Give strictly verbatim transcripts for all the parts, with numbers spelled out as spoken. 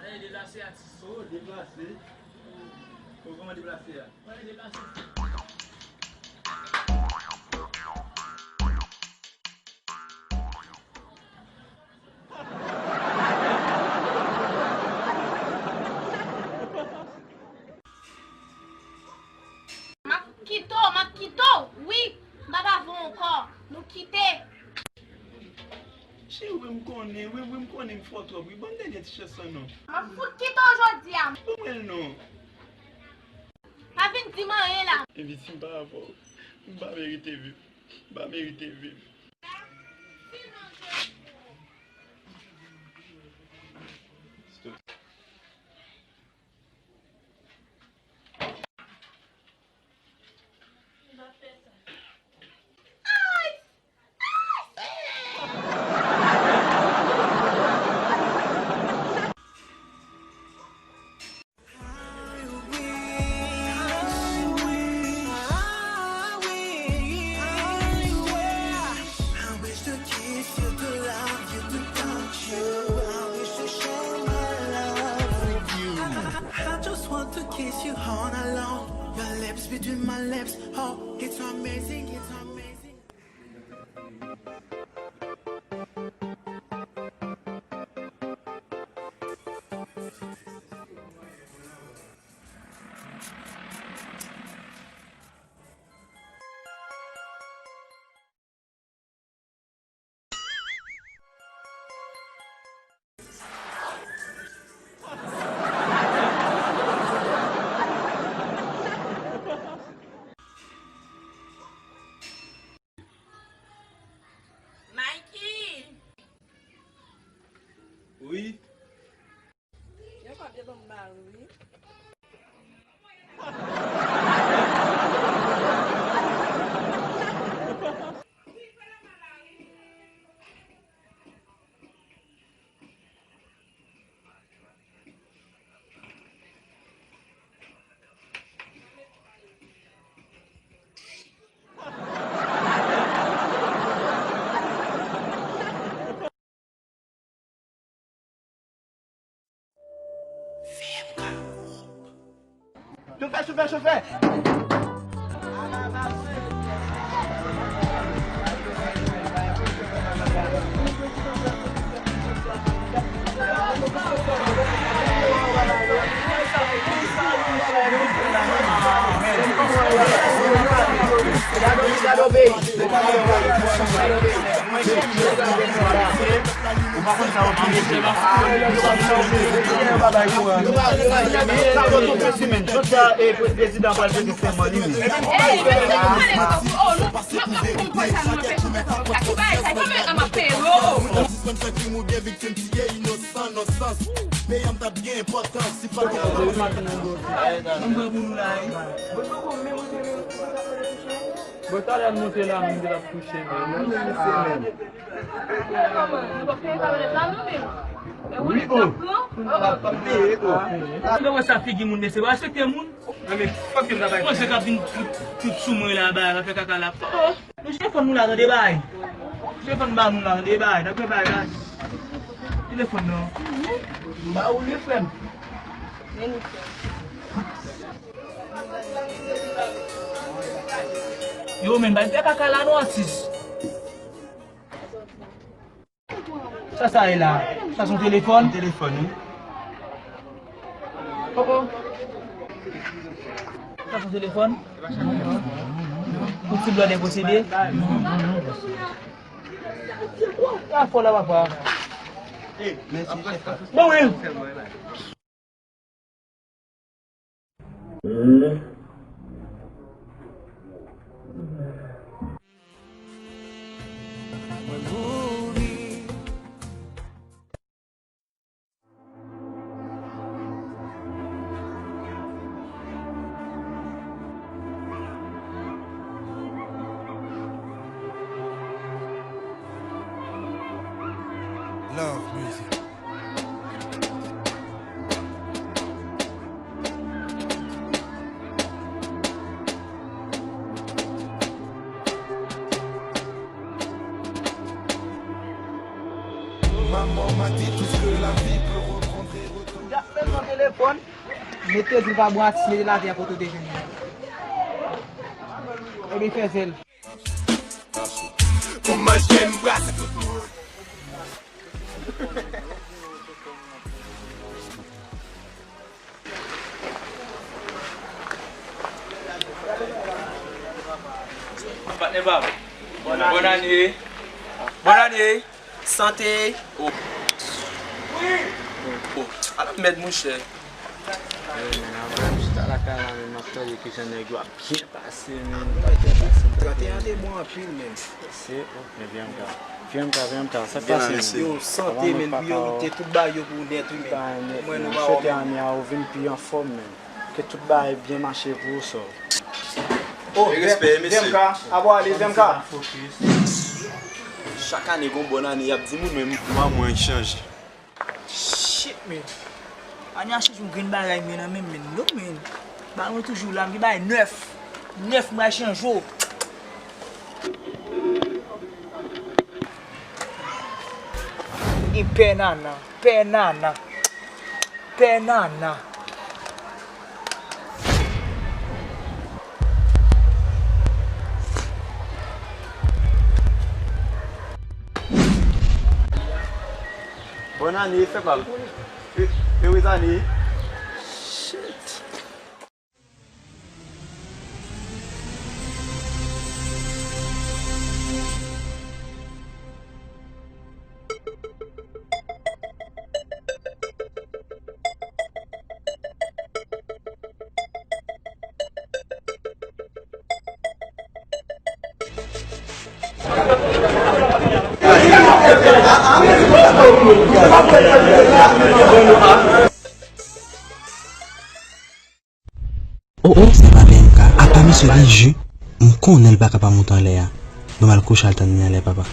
Deplase atis. Oh, deplase. Oh, kòman deplase a? Mwen deplase. M ap kite w, m ap kite w, wi, m p ap avè w ankò, nou kite. Cheri, wi, m konnen, wi, wi, m konnen m fò twòp, wi, ban m dènyè ti chans lan non. M ap fout kite w jodi a. Ban mwen l non. Pa vin di m anyen la. Epi si m pa avè w, m pa merite viv, m pa merite viv. I just want to kiss you all night long. Your lips between my lips. Oh, it's amazing, it's amazing. Mikey! Wi? Yo pa byen ban m ba ou, wi. Chofè, chofè, chofè! Jodi a, e, prezidan pral fete sèman li menm. Mwen pran pou nou la, wi. Bon, talè m moute la, m te ap kouche, men. Wi, o. Mwen wè sa figi moun, mesye, pa respekte moun. Mwen se k ap vin tout, tout sou mwen la, ba, fè kaka la. Oh, oh. Nou telefòn nou la, tande bay. Telefòn ba nou la, tande bay. N ap fè bay la. Telefòn nan. M ba ou li, frè m. Yo, men, bay fè kaka la, non, atis. Sa, sa ye la? Sa se yon telefòn? Telefòn, wi. Oh, oh. Sa se yon telefòn? Pou ti blòdè posede? Sa fò la, papa. Mèsi, chèf. Bon, wi. Love music. Maman m'a dit tout ce que la vie peut reprendre et retourner. Sèlman telefòn, mete zil pa bwa, mete latè kote w te jwenn li. Ebyen fè zèl. Kòman jèm brase tout moun. Patnè pa m. Bòn ane. Bòn ane. Sante. Oh. Oh. Ala mèd monchè. Yo, men, apre m chita lakay la, men m ap tande kijan nèg yo ap byen pase, men. Trant e en te bon anpil, men. Se, oh, men Bianca. Bianca, Bianca, sa k pase, men? Yo, sante, men, priyorite, tout bagay yo pou nèt, wi, men. Mwen, nou pa wè, men. Swete ane a ou vin pi anfòm, men. Ke tout bagay byen mache pou ou, sè. Oh, respè, mesye. Bianca, ap ale, Bianca. Chak ane, gon bòn ane, y ap di moun, men mwa mwen chanje. Shit, men. Ane a chanje yon grenn bagay, men, nan menm, men, non, men. Ba mwen toujou la, m gen bagay nèf. Nèf, m pral chanje w. Ou gen pè nana, pè nana, pè nana. Bòn ane, fè pa m. E, erez ane. Shit. Oh, oh, se pa Bianca. Apa misye gen je? M konnen l pa ka pa monte anlè a. Bon, m al kouche al tann li anlè, papa.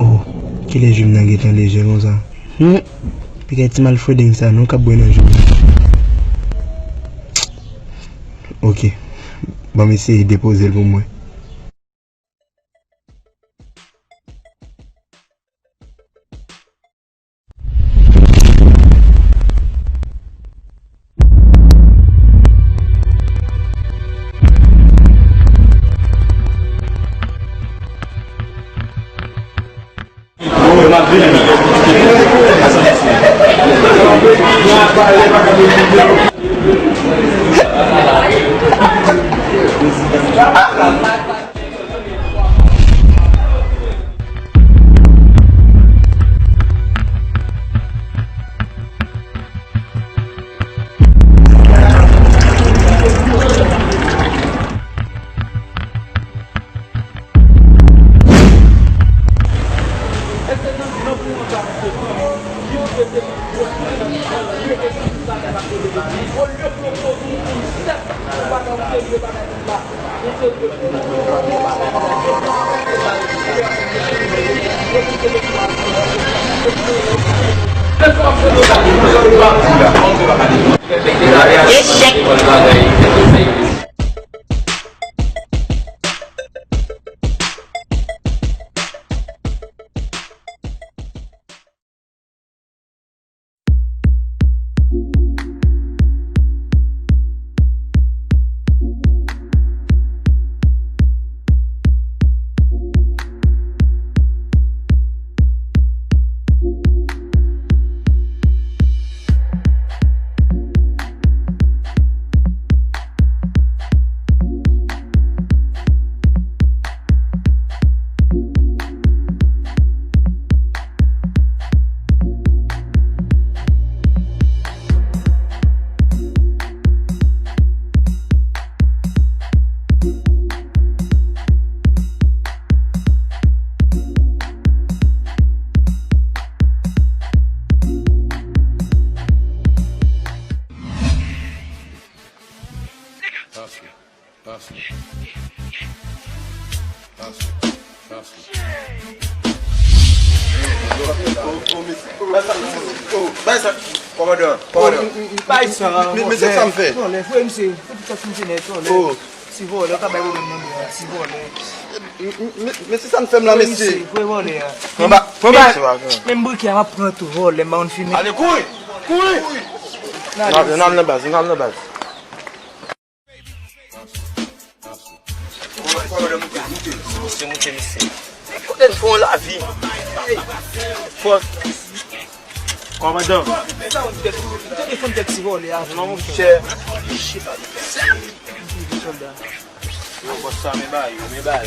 Oh, kilè je m nan gentan lejè konsa? Hmm. Piga ti malfredeng sa non k ap bwè nan je m. Ok. Ban m eseye depoze l pou mwen. Echèk. Bay sa, kòmandan, kòmandan. Bay sa, men, men se sa m fè. Vòlè, vòlè, frè m, se, se pou sa m te nèt, vòlè. Ti vòlè, w ka bay pwoblèm nan men an, ti vòlè. Men, men, men se sa n fè m la, mesye. Frè vòlè a. Pran ba, pran ba. Menm brikè a, m ap pran tou, vòlè, m pa konn fimen. Ale, kouri! Kouri! N al, n al nan baz, n al nan baz. Misye moute, misye. Kote n fè yon lavi? Fò. Kòmandan. Ou te defann kèk ti vòlè a. Non, monchè.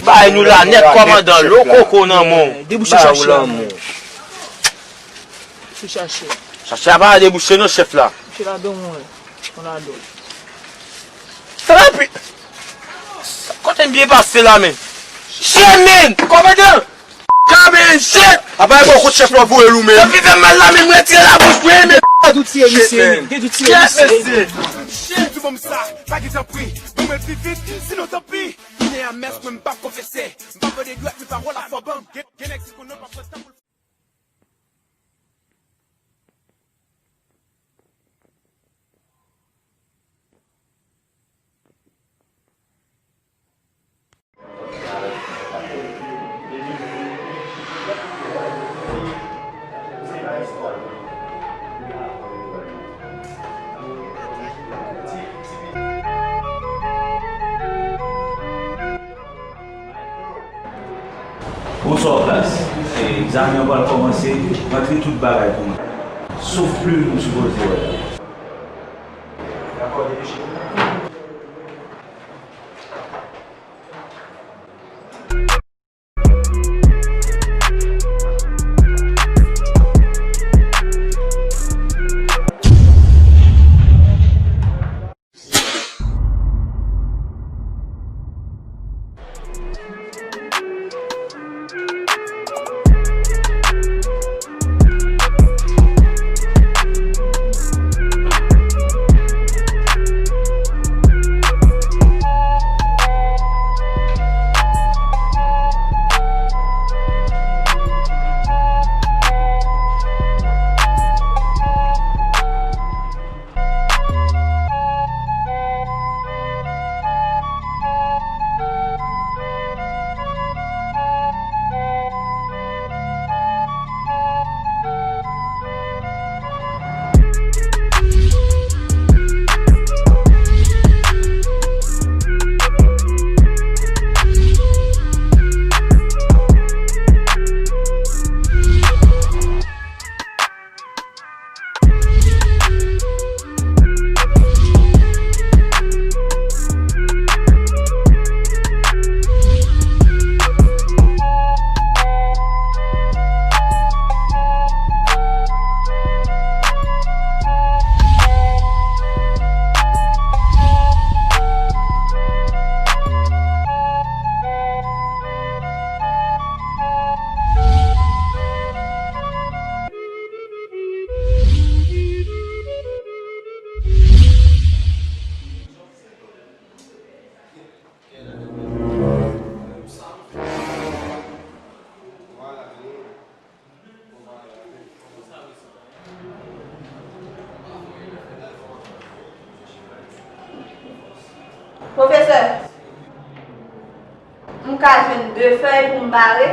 Bay nou la nèt, kòmandan. Lo koko nan men w. Debouche chache a. Sou chache. Chache a pa debouche non, chèf la. Chache la don mwen. Mwen la don. Sa la pi. Kote m byen pase la, men? Shit, men! Kòmandan! Kaben, shit! Apa e bò kout chèf la voye l ou menm? Epi fè m mal la, men mwen retire la bouch mwen, men. Gen dou tiye misye, men. Gen dou tiye misye. Shit, mesye! Shit, ti bonm sa, pa gen tanpri. Ban mwen l pi vit, sinon tanpri. Kounye a mès mwen, m p ap konfese. M p ap vande dwèt, men pawòl la fò ban m. Gen, gen nèg si konn non pa pwès tankou l. Bonswa klas. E, egzamen an pral kòmanse. Rantre tout bagay pou mwen. Sof plim nou sipoze wè la. Dakò, depeshe nou. Pwofesè, m ka jwenn de fèy pou m bare?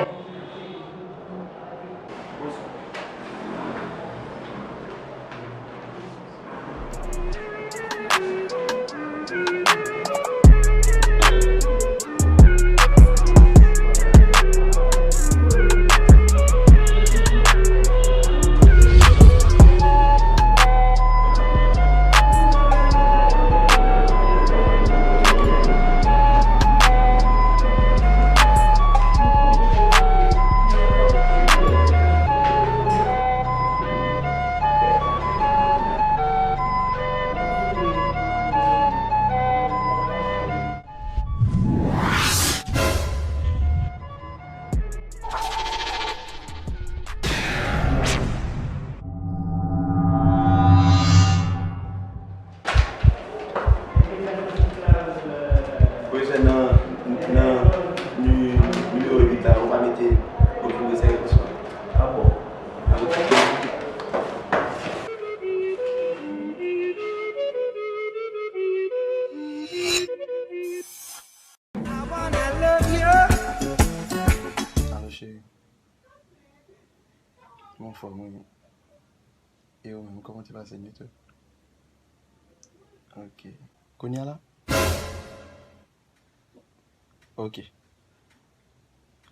Mwen anfòm, wi. E ou menm, kòman te pase nuit ou? Ok. Kounye a la? Ok.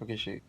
Ok, cheri.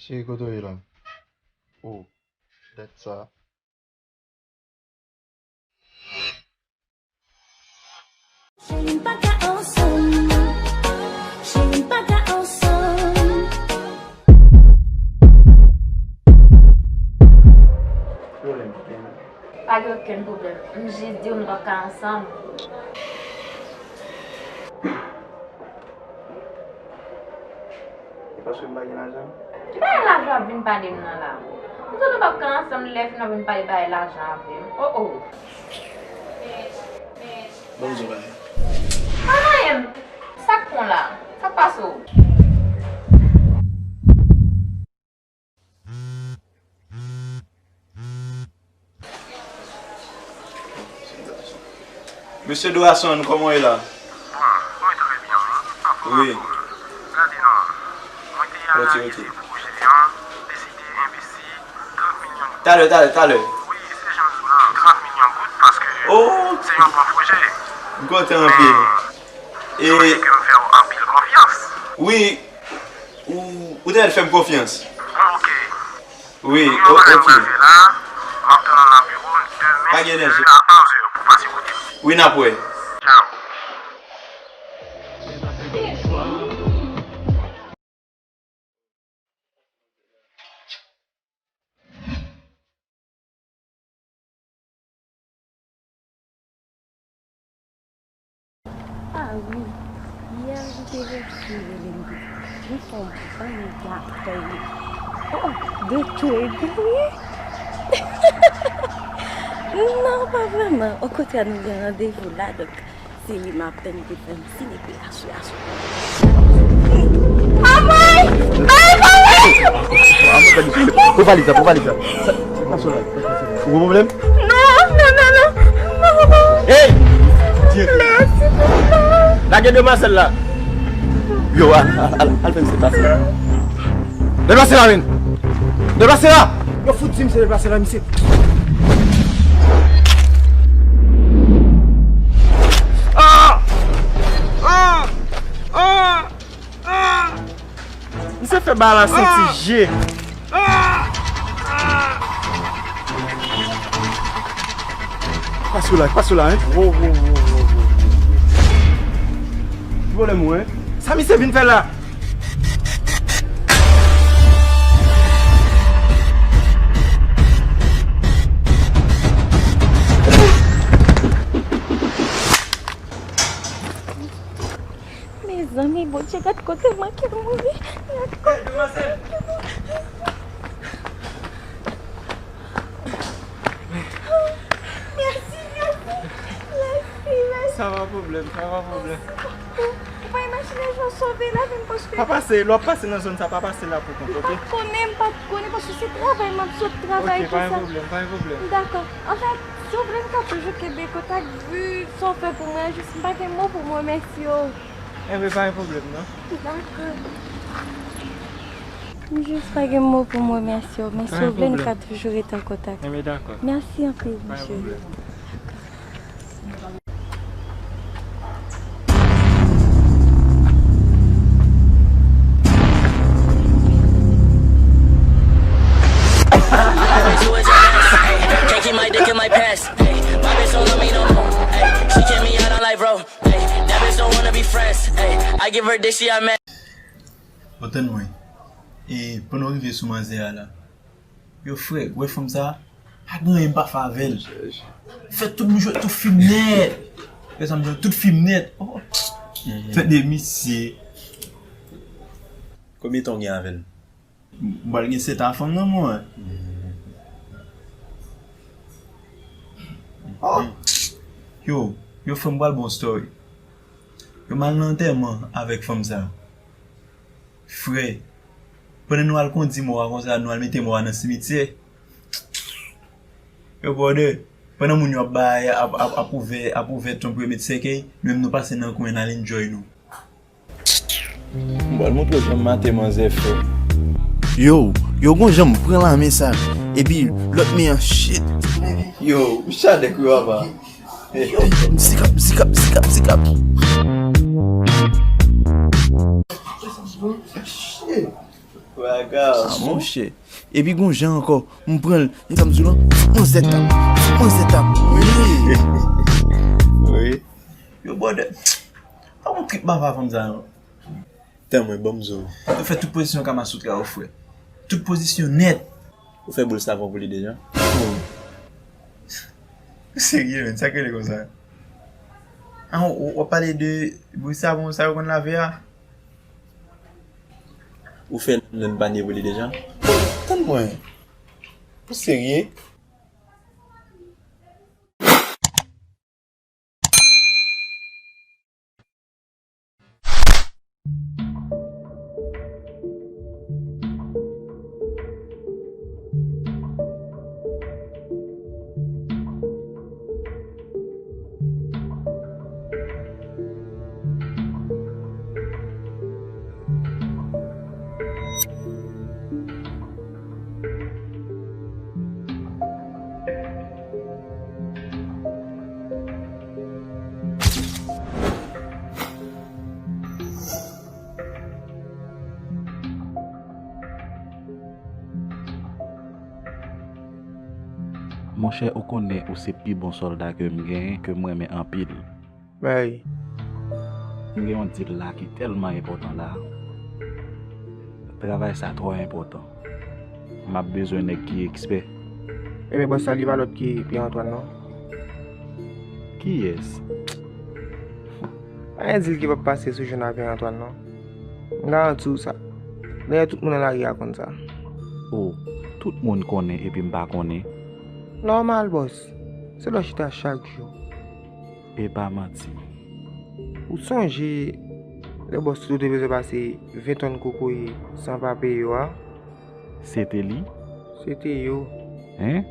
Cheri, kote w ye la? Oh, dat sa. Cheri, m pa ka ansanm. Cheri, m pa ka ansanm. Pa gen okenn pwoblèm. M jis di w m p ap ka ansanm. E paske m pa gen lajan? Ki bagay lajan w ap vin pale m nan la? M di w nou p ap ka ansanm, lè fini w ap vin pale bagay lajan avè m. Oh, oh. Ban m di w bagay. Pa manyen m. Sa k pran w la? Sa k pase w? Mesye Dorason, kòman w ye la? Bon, mwen trè byen, wi. Anfòm, wi. Gade non, mwen te analize pwojè an, deside envesti trant milyon goud. Talè, talè, talè. Wi, se jan m di w la, trant milyon goud, paske se yon bon pwojè. M kontan anpil. E ou konnen ke m fè w anpil konfyans. Wi, ou, ou te mèt fè m konfyans. Bon, ok. Wi, o-, ok. Mwen gen yon bagay m pral fè la, m ap tann ou nan biwo m demen a onz è pou pase kote m. Wi, n ap wè. Tchaw. Ah wi, yè li te rete rele m tou. Li fè yon bann gate. Oh, oh, de tou e byen wi. Non, pa vrèman. Okontrè, nou gen randevou la, donk, se li m ap tann pou fè m selebre aswè a. Amay! Ay, amay! Pran valiz la, pran valiz la. Sa, sa k pase w la? Ou gen pwoblèm? Non, non, non, non. Hey! Dye. Mèsi pou sa. Lage demwazèl la. Yo, al, al, al, al fè misye pase. Deplase la, men. Deplase la. Yo fout di m se deplase la, misye. Ah! Ah! Ah! Ah! Misye fè bagay la senti je. Ki pase w la, ki pase w la, hein? Wo, wo, wo. Ki pwoblèm ou, hein? Sa misye vin fè la? Mezanmi, Bondye, gad kote m manke mouri. Gad kote m manke mouri. Mèsi, mèsi. Mèsi, mèsi. Sa pa pwoblèm, sa pa pwoblèm. Ou pa imajine jan w sove lavi m paske... Pa pase, lè w ap pase nan zòn sa, pa pase la pou kont, ok? M pa t konnen, m pa t konnen paske se travay, m ap sot travay, tout sa. Ok, pa gen pwoblèm, pa gen pwoblèm. Dakò. Anfen, si w vle, m ka toujou kenbe kontak, vi sa w fè pou mwen, jis m pa gen mo pou m remèsye w. Enben, pa gen pwoblèm, non. Dakò. M jis pa gen mo pou m remèsye w, men si w vle, nou ka toujou rete an kontak. Enben, dakò. Mèsi anpil, mesye. Can't keep my dick in my pants. Ayy, my bitch don't love me no more. Ayy, she kick me out on life, bro. Ayy, that bitch don't wanna be friends. Ayy, I give her dick, she a mad. Bon, tann mwen. E, pandan w rive sou manzè a la, yo, frè, wè fanm sa, pa gen anyen m pa fè avè l. Fè tout moun jwe tout fim nèt. Fè sa m jwe tout fim nèt. Oh. Fè de misye. Konbyen tan w gen avè l? M pral gen sèt an fanm nan, mwen. Oh. Yo, yo, frè m pral bon story. Yo, m al nan antèman avèk fanm sa. Frè, pandan nou al kondi mò a konsa, nou al mete mò a nan simityè. Yo, brother, pandan moun yo ap bay, ap, ap, ap ouvè, ap ouvè tonb pou yo met sèkèy, nou menm nou pase nan kwen, n al enjoy nou. M pral montre w jan m mate manzè fè. Yo, yo gon jan m pran lame sa, epi lòt men an, shit. Yo, ou chadèk wi papa. Yo, m zikap, m zikap, m zikap, m zikap. Shit. Waga. Ah, monchè. Epi gon jan ankò, m pran l, men sa m di w lan, manzè tap, manzè tap. Wi. Wi. Yo, brother. Pa yon trip papa fanm sa non. Tan mwen, ban m zo. Yo fè tout pozisyon Kamasutra yo, frè. Tout pozisyon nèt. Ou fè boul savon pou li deja? Oh. Ou serye, menn? Sa k rele konsa? Ah, w, w ap pale de boul savon sa yo konn lave a? Ou fè nan panye pou li deja? Tann mwen. Ou serye? Monchè, ou konnen ou se pi bon sòlda ke m genyen, ke m renmen anpil. Bay. M gen yon deal la ki tèlman enpòtan la. Travay sa twò enpòtan. M ap bezwen nèg ki ekspè. Ebyen, bòs la, li pa lòt ki Pierre Antoine, non? Kiyès? Pa gen deal ki p ap pase sou jounen a Pierre Antoine, non. M garanti w sa. Dayè, tout moun nan lari a konn sa. O, tout moun konnen epi m pa konnen? Nòmal, bòs. Se lè w chita chak jou. E pa manti. Ou sonje lè bòs Toto te bezwen pase ven tòn kokoye san pa peye yo a? Se te li? Se te yo. Hen?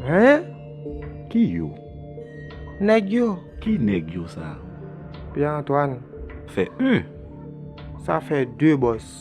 Hen? Ki yo? Nèg yo. Ki nèg yo sa? Pierre Antoine. Fè en. Sa fè de, bòs.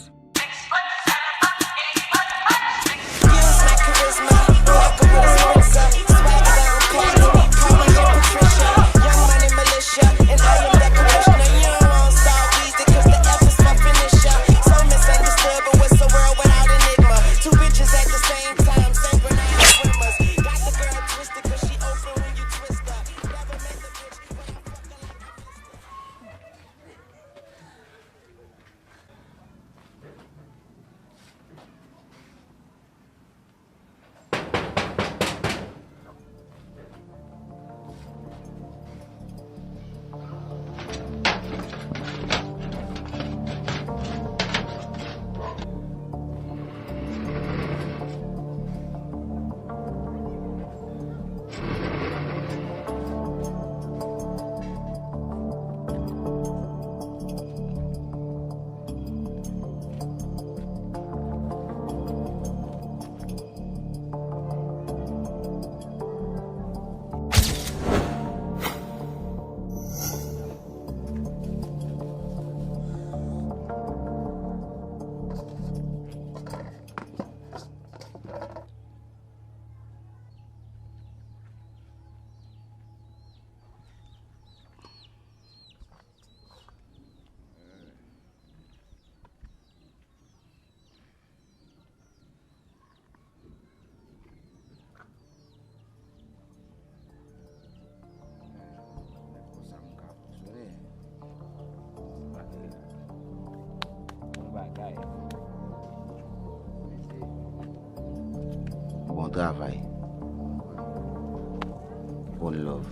travay. One love.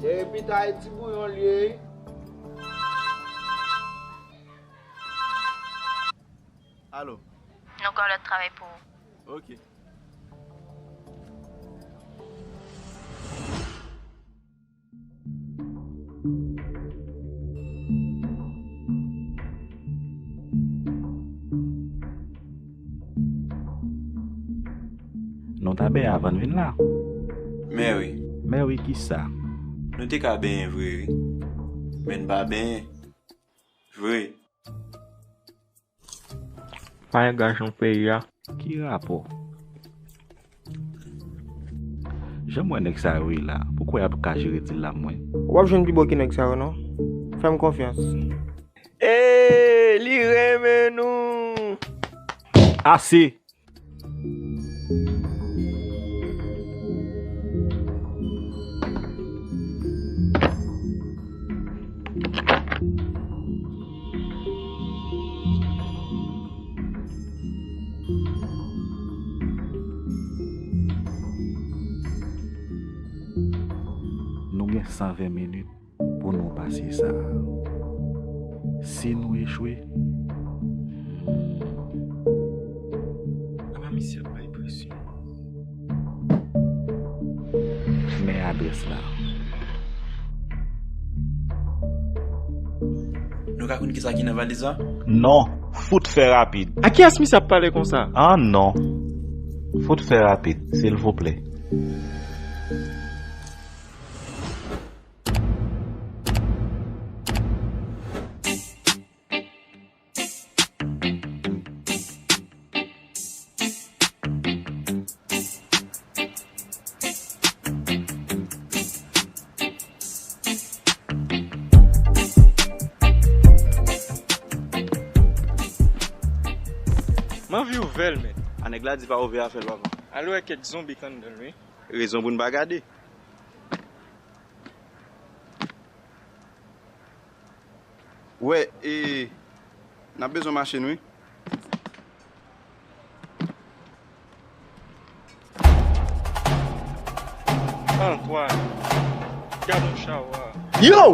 Se pita e ti bouyon l ye. Alo. Nou gen yon lòt travay pou ou. Ok. Nou ta benyen avan n vin la. Mèwi. Mèwi kisa? Nou te ka benyen vre, wi. Men n pa benyen. Vre. Pa engaje yon peyi a. Ki rapò? Jan m wè nèg sa yo ye la, poukò y ap ka jere dil la mwen? W ap jwenn pi bon ki nèg sa yo non. Fè m konfyans. Ee, li renmen nou. Ase! Nou gen san ven minit pou nou pase sa a. Si nou echwe, hmm. Apa misye ap bay presyon? Men adrès la. Nou ka konn kisa ki nan valiz la? Non, fout fè rapid. A kiyès misye ap pale konsa? Ah non. Fout fè rapid, silvouplè. M anvi ouvè l, men. A nèg la di pa ouvè afè l, papa. Al wè kèk zonbi k anndan l, wi. Rezon pou n pa gade. Wè, e, n ap bezwen machin, wi. Antoine, gad yon chawa. Yo!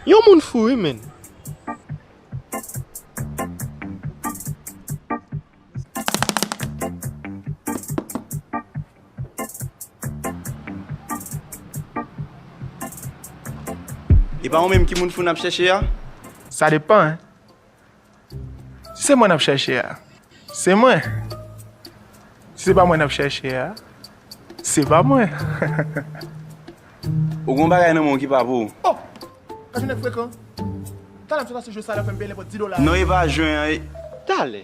Yon moun fou wi, menn. E pa ou menm ki moun fou n ap chèche a? Sa depann, hein. Si se mwen n ap chèche a, se mwen. Si se pa mwen n ap chèche a, se pa mwen. Ou gon bagay nan men w ki pa pou ou. Oh! Gad yon nèg frekan. Talè m sot achte jwe sa la fè m peye nenpòt dis dola. Non, e pa jwe an, e. Talè.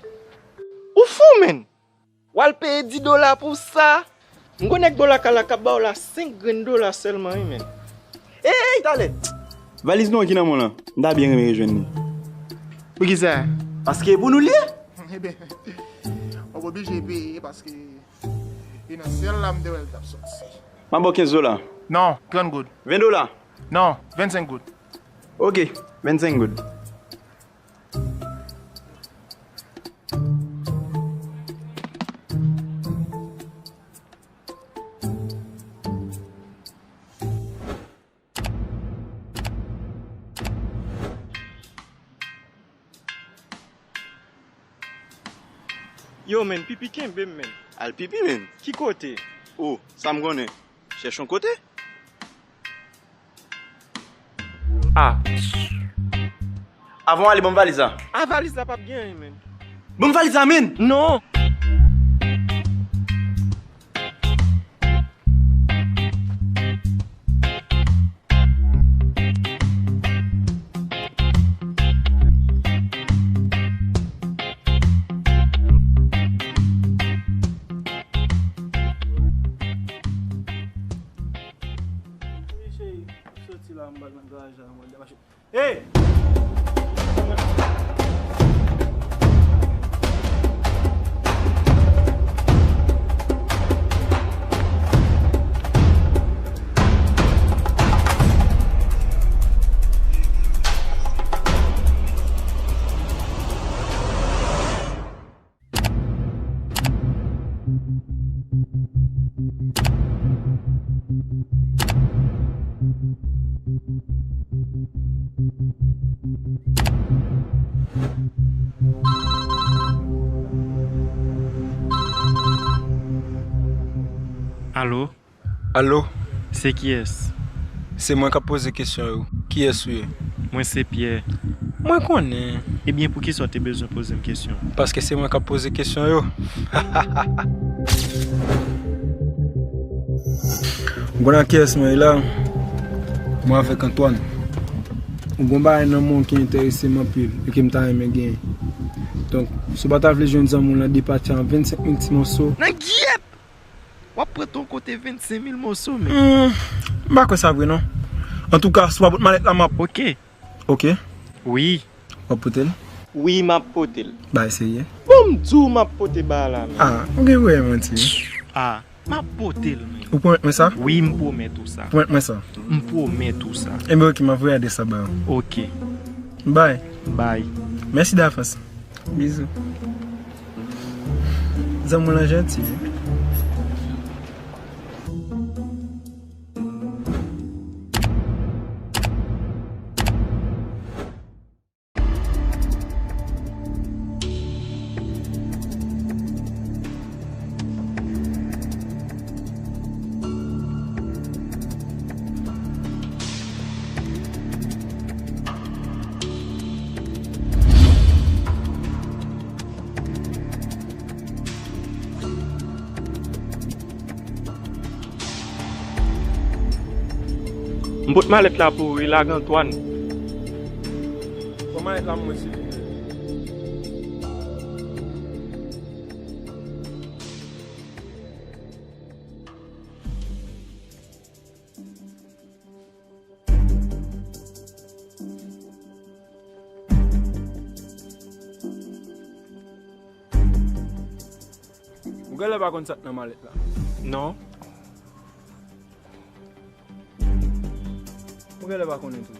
Ou fou, menn! W al peye dis dola pou sa? M konnen nèg dola kala k ap ba w la senk grenn dola sèlman, wi, menn. Ey, talè! Valiz nou an ki nan men w lan, m ta byen renmen rejwenn li. Poukisa? Paske e pou nou l ye. Eben, w ap oblije peye paske e nan syèl la m te wè l t ap soti. M ap ba w kenz dola. Non, trant goud. Ven dola. Non, vennsenk goud. Ok, vennsenk goud. Yo, menn, pipi kenbe m, menn. Al pipi, menn. Ki kote? O, sa m konnen. Chèche yon kote. Ah. Avan w ale, ban m valiz la. Ah, valiz la p ap gen anyen, menn. Ban m valiz la, menn! Non! Wi, cheri, m soti la, m pral nan garaj la, m pral degaje. Hey! Alo? Alo? Se kiyès? Se mwen k ap poze kesyon yo. Kiyès ou ye? Mwen se Pyè. Mwen konnen. Ebyen, poukisa w te bezwen poze m kesyon? Paske se mwen k ap poze kesyon yo. Ou konn ak kiyès mwen ye la? Mwen avèk Antoine. Ou gon bagay nan men w ki enterese m anpil e ke m ta renmen genyen. Donk, si w pa ta vle jwenn zanmi w lan depatche an vennsenk mil ti mòso. Nan gyèt! W ap pran ton kote vennsenk mil mòso, men. Hmm, m pa kwè sa vre, non. Antouka, si w pa pot malèt la, m ap. Oke. Oke. Wi. W ap pote l? Wi, m ap pote l. Bay serye. Bon, m di w m ap pote bagay la, men. Ah, ou gen vre manti. Ah, m ap pote l, men. Ou pwomèt mwen sa? Wi, m pwomèt ou sa. Pwomèt mwen sa. M pwomèt ou sa. Enben, oke, m ap voye adrès la ba ou. Oke. Bay. Bay. Mèsi davans. Bizou. Zanmi w lan janti wi. M pot malèt la pou ou wi, lage Antoine. Pran malèt la pou mwen silvouplè. Ou genlè pa konn sa k nan malèt la. Non. Ou genlè pa konnen tou.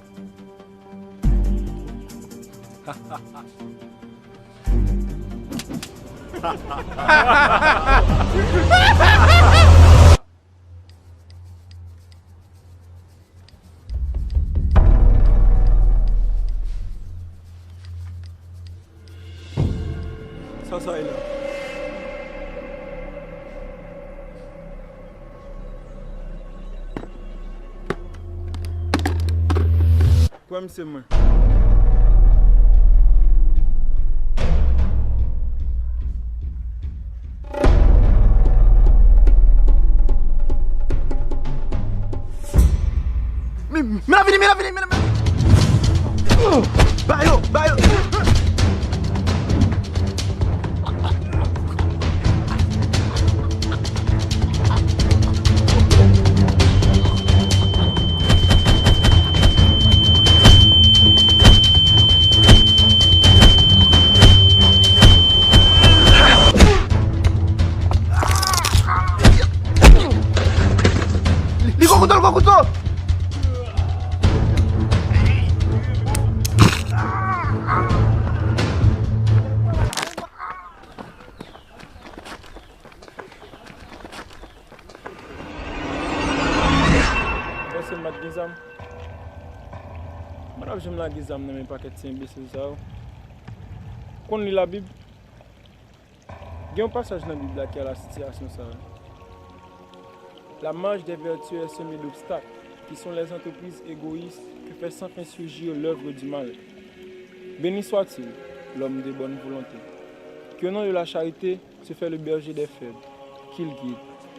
Sa, sa e la. Kwè m se mwen. Men, men la vini, men la vini, men la vini. Ba yo, ba yo. Li gon kouto, li gon kouto! Ou panse m pa t gen zam? M pa t ap janm lage zam nan men pakèt ti enbesil sa yo. Konn li Labib? Gen yon pasaj nan Bib la ki a la sitiyasyon sa a. La marche des vertueux est semée d'obstacles, qui sont les entreprises égoïstes que fait sans fin surgir l'œuvre du mal. Béni soit-il, l'homme de bonne volonté, qui au nom de la charité se fait le berger des faibles, qu'il guide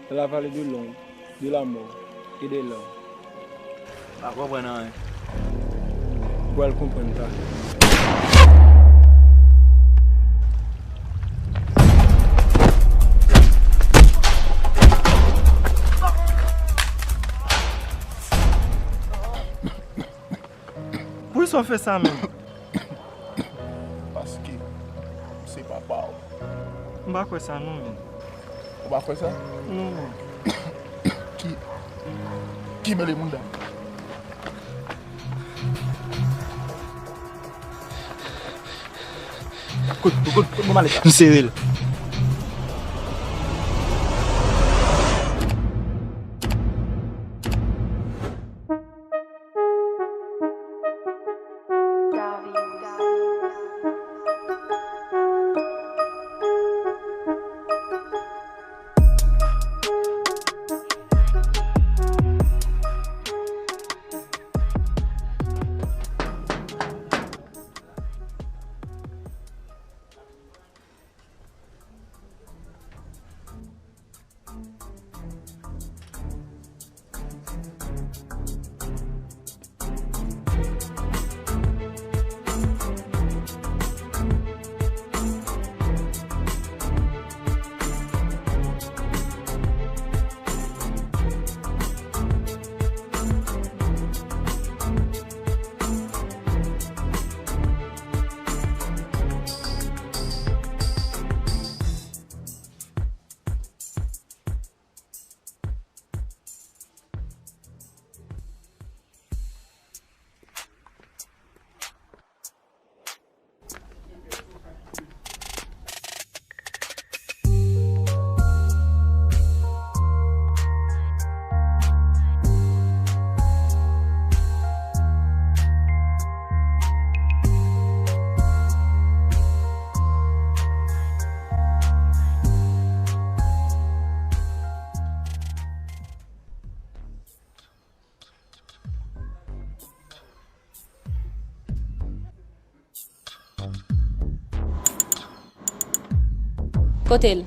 dans la vallée de l'ombre de la mort et des larmes. Pa konprann anyen. Ou pral konprann talè. Poukisa w fè sa menm? Paske m se papa w. M pa kwè sa non, men. Ou pa kwè sa? Non, men. Ki, ki mele moun dam? Kote, kote, kote mwen ale sa? M sere l. Kote l?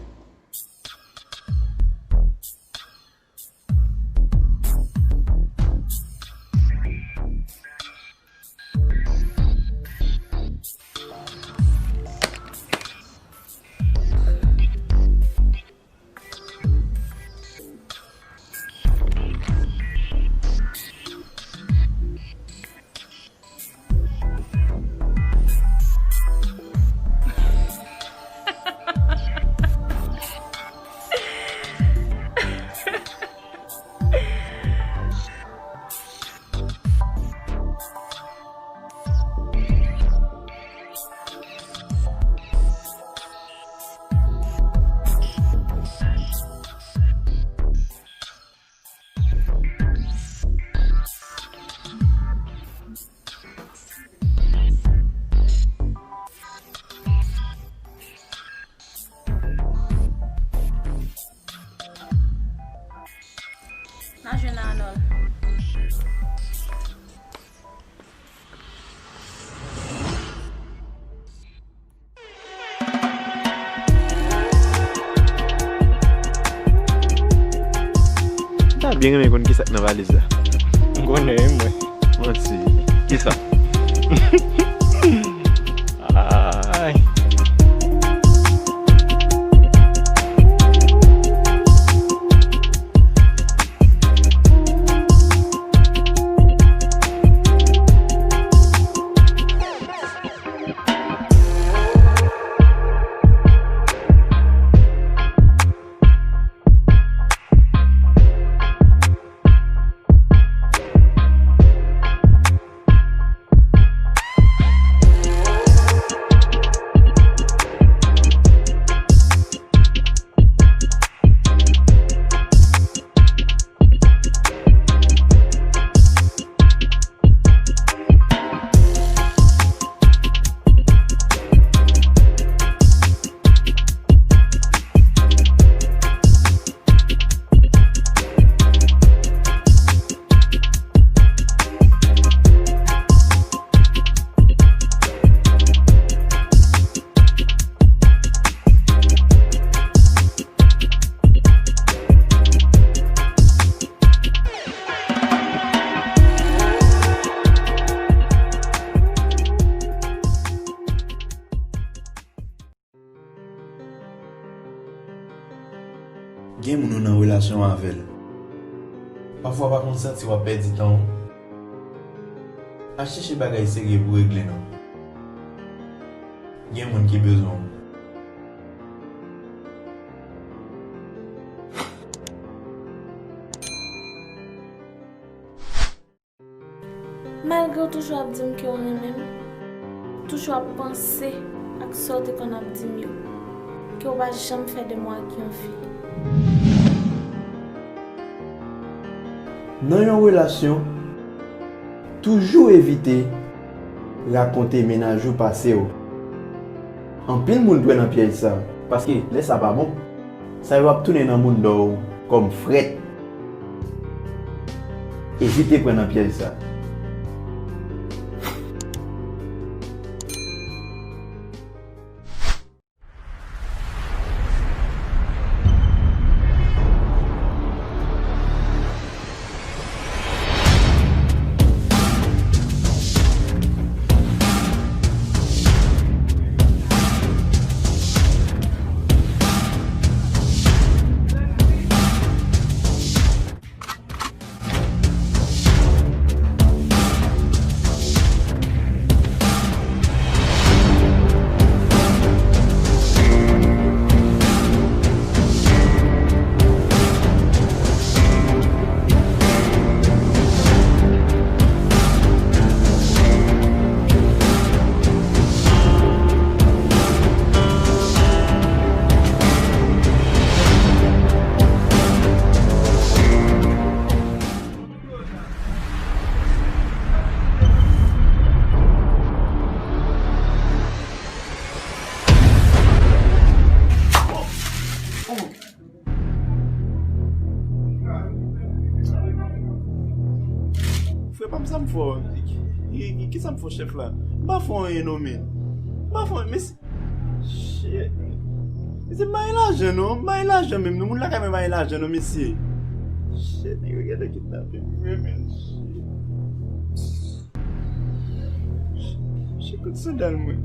N a jwenn Arnold. M ta byen renmen konn kisa k nan valiz la. M konnen, wi, mwen. Manti. Kisa? Ay. Gen moun ou nan relasyon avè l. Pafwa w pa konn santi w ap pèdi tan w. Al chèche bagay serye pou regle non. Gen moun ki bezwen w. Malgre w toujou ap di m ke w renmen m, toujou ap panse ak sa w te konn ap di m yo, ke w pa janm fè de mwen ak yon fi. Nan yon relasyon, toujou evite rakonte mennaj ou pase w. Anpil moun pran nan pyèj sa, paske lè sa pa bon, sa yo ap tounen nan mounda w kòm frèt. Evite pran nan pyèj sa. Frè pa m, sa m fè w? Ki, ki, ki sa m fè w, chèf la? M pa fè w anyen non, men. Pa fon, mesye. Shit. Mesye, m pa gen lajan non. M pa gen lajan menm non. Moun lakay mwen pa gen lajan non, mesye. Shit, nèg yo gentan kidnape m vre, men. Shit. Shit, kout sandal mwen.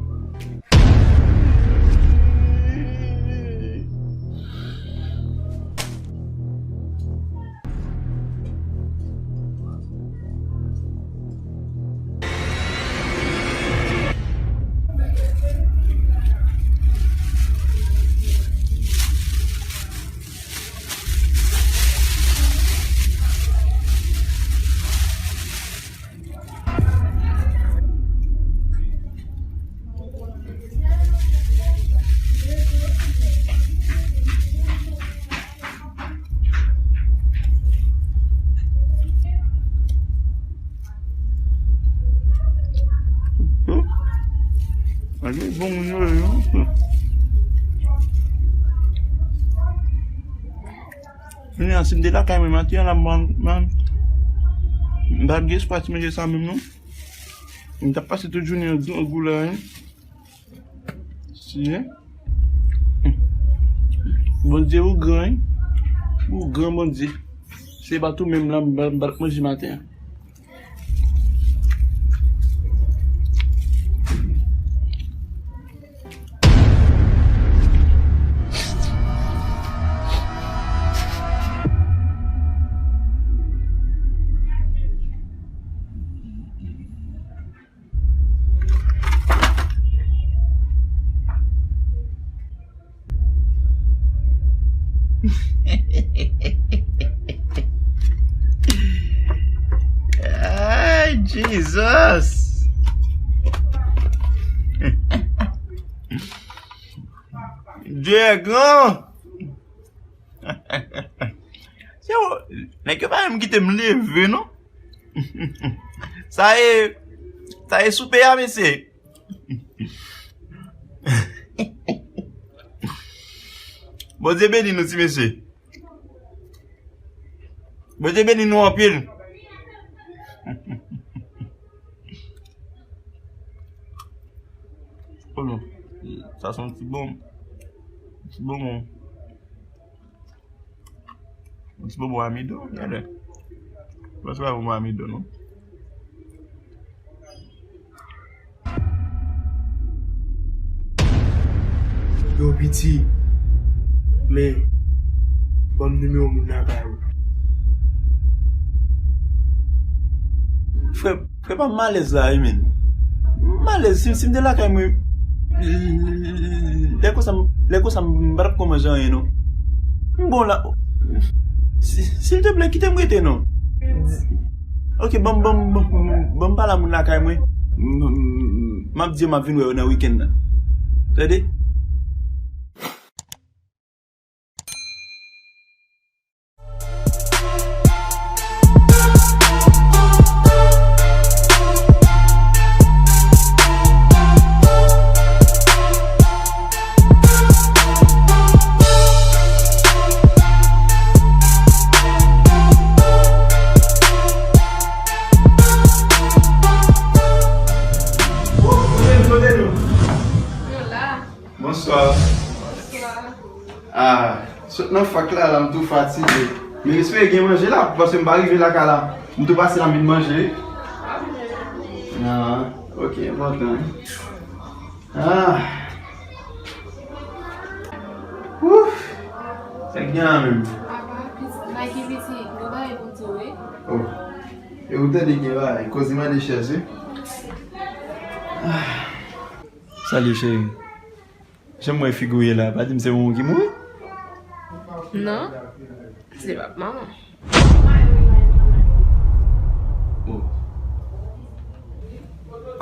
Kounye a, si m te lakay mwen maten an, la, man, man, m pa t gen espwa ti manje sa menm, non. M t ap pase tout jounen an grangou la, wi. Si, wi. Bondye, ou gran, wi. Ou gran, Bondye. Se pa tou menm la, m pa, m pa t manje maten an. Ay, Jesus! Dye gran! Se ou, nèg yo pa menm kite m leve, non. Sa e, sa e soupe a, mesye. Bondye beni nou, ti mesye. Bondye beni nou anpil. Oh non, sa se yon ti bon, ti bon. Yon ti bonbon amido, gade. Bon, se pa bonbon amido, non. Yo, piti. Men, ban m nimewo moun lakay ou. Frè, Frè pa m alèz la wi, men. M alèz, si, si m te lakay mwen, lè konsa, lè konsa m pa t ap ko manje anyen, non. M bon la. Si, silteplè, kite m rete, non. Ok, ban m, ban m, ban m, ban m pale a moun lakay mwen. M, m, m ap di yo m ap vin wè yo nan wikenn nan. Tande? Bonswa. Bonswa. Ah, sot nan fak la, la, m tou fatige. Men espere gen manje la, paske m pa rive lakay la. M tou pase la, m vin manje. Ah, ok, enpòtan. Ah. Ouf. Sa k gen la menm? Apa, pis, Nike piti, nou ba e pou tou, wi. Oh. E ou tande gen bagay, koze mande chèz, wi. Ah. Salut, cheri. Jan m wè figi w ye la, pa di m se ou ki mouri? Non, se pap manman. Oh.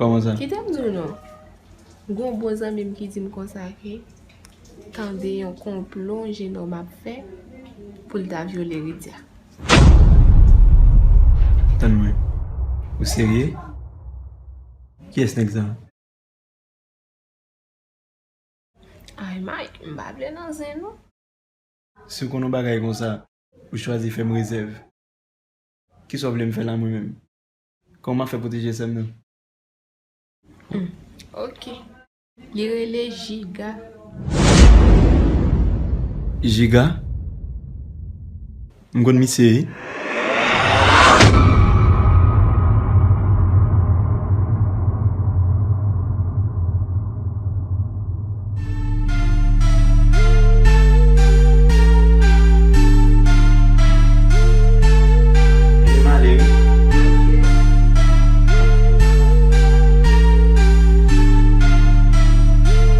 Kòman sa? Kite m di w non. Gon bon zanmi m ki di m konsa ke tande yon konplo yon jenòm ap fè pou l ta vyole Ridia. Tann mwen. Ou serye? Kiyès nèg sa? Ay, Mike, m pa vle nan zen, non. Si w konn yon bagay konsa, ou chwazi fè m rezèv. Kisa w vle m fè la mwen menm? Kòman m ap fè pwoteje sè m nan? Hmm, ok. Li rele Jiga. Jiga? M konn misye, wi.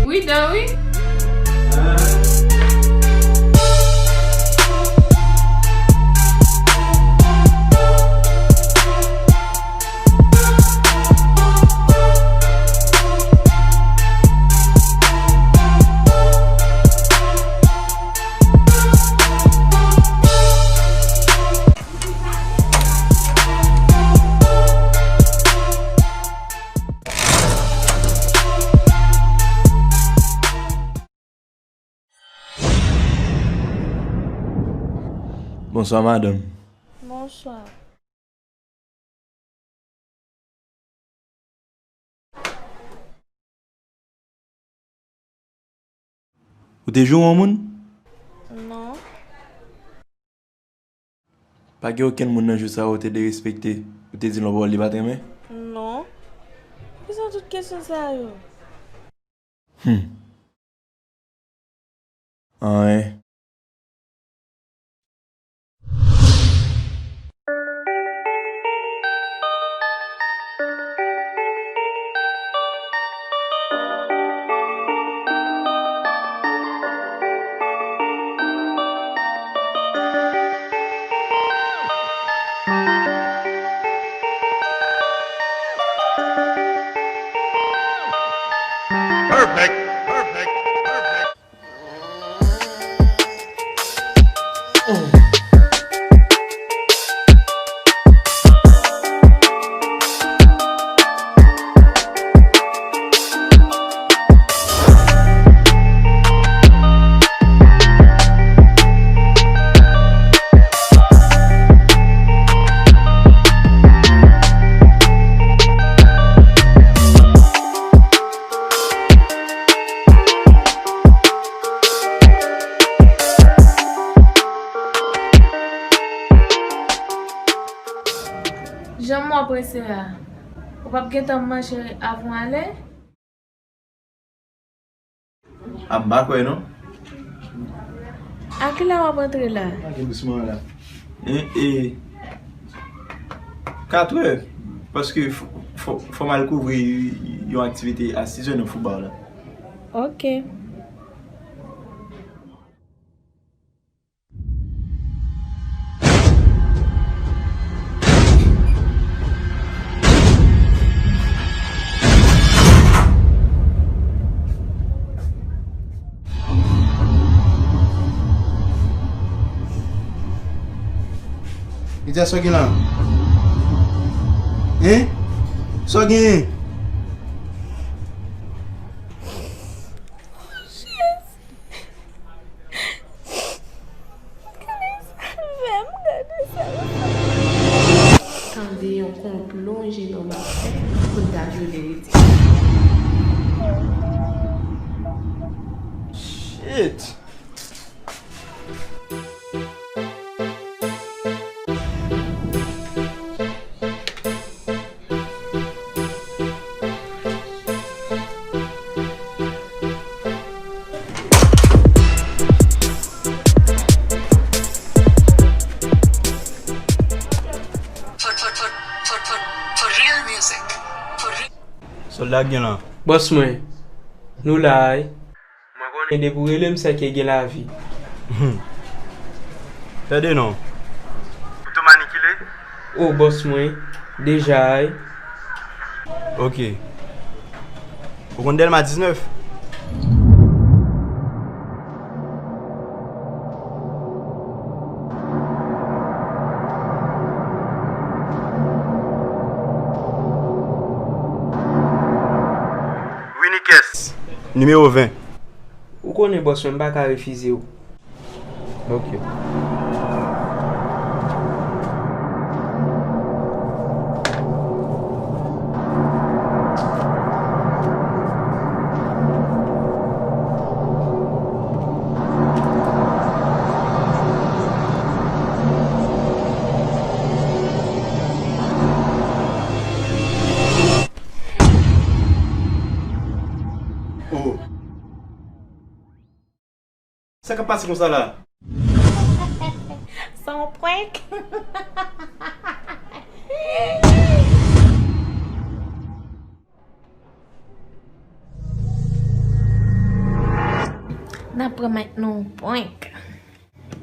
Wi, dan wi. Bonswa, madanm. Bonswa. Ou te joure yon moun? Non. Pa gen okenn moun nan jou sa yo ou te derespekte, ou te di l yon pawòl li pa t renmen? Non. Poukisa tout kesyon sa yo? Hmm. Anyen. Perfect. Perfect. Perfect. Jan m wè w prese a, ou p ap gentan manje avan w ale? A, m pa kwè non. A kilè w ap antre la? Antre dousman la. E, e, katrè, paske fò, fò, fò m al kouvri yon aktivite a sizè nan foutbòl la. Ok. Li di a sa w gen la? Hein? Sa w genyen? Gade sa l fè m, gade sa l fè m. Tande yon konplo yon jenòm ap fè pou l ta vyole Ritike. Shit! Sòlda k gen la. Bòs mwen, nou la wi. Mwen konnen depi w rele m, sèke gen lavi. Tande non. Ou tou manikile? O, bòs mwen, deja wi. Ok. Ou konn Dèlma diznèf? Winikès. Nimewo ven. Ou konnen bòs mwen, m pa ka refize w. Ok. Sa k ap pase konsa la? Se yon prank. N ap pran Mike nan yon prank.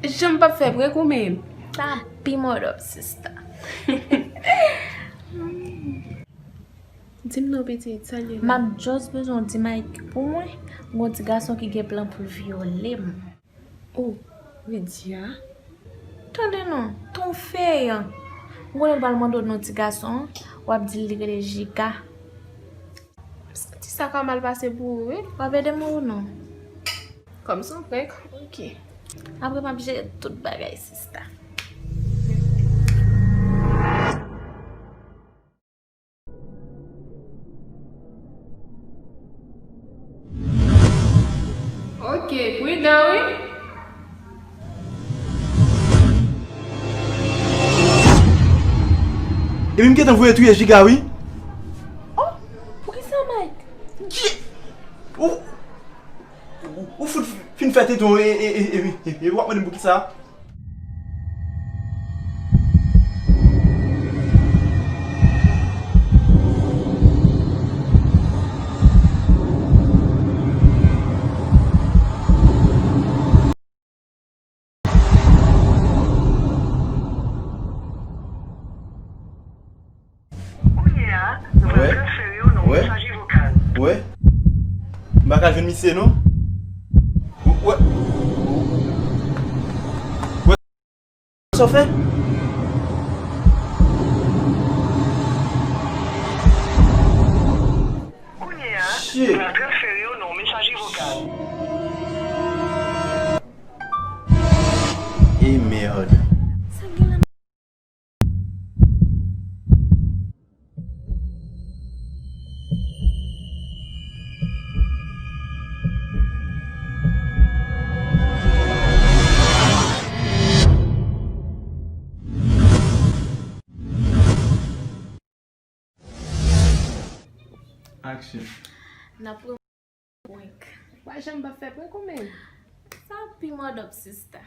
Janm p ap fè prank ou menm. Sa pi mòd ap sista. Di m non pitit, sa l ye la? M ap just bezwen w di Mike pou mwen, gon ti gason ki gen plan pou l vyole m. Oh, Vidya. Tande non, ton fè an. M konnen l pral mande w non ti gason an, w ap di l li rele Jiga. Ti sa ka mal pase pou ou, wi. W ap ede m ou non? Kòm se yon prank, ok. Apre m ap jere tout bagay, sista. Ok, pridan wi. Epi m gentan voye touye Jiga wi. Oh, poukisa Mike? Ou, ou, ou fout fin fè tete w e, e, e, e, e, e w ap mande m poukisa? Kounye a, nou pral transfere w nan yon mesaje vokal. Wè. M pa ka jwenn misye non. Wè. Wè. Sa w fè? Kounye a, nou pral transfere w nan yon mesaje vokal. E mèd. Sa gen la? Action. N ap pran prank. Ou pa janm p ap fè prank ou menm? Sa pi mòd ap sista.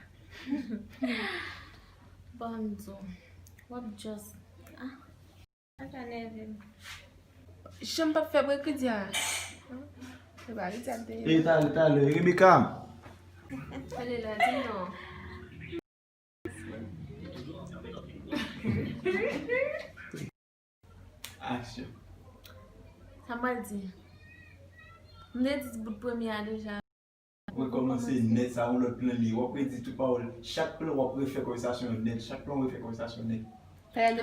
Bon, m di w, w ap just, ah, sa ka nève m. Janm p ap fè prank Vidya. Se pa Vidya m te ye. E talè, talè, Rebecca. Ale la, di m non. Action. Sa m pral di? M te di bout premye a deja. Ou kòmanse nèt, sa yon lòt plan li. W ap redi tout pawòl. Chak plan w ap refè konvèsasyon an nèt. Chak plan w refè konvèsasyon an nèt.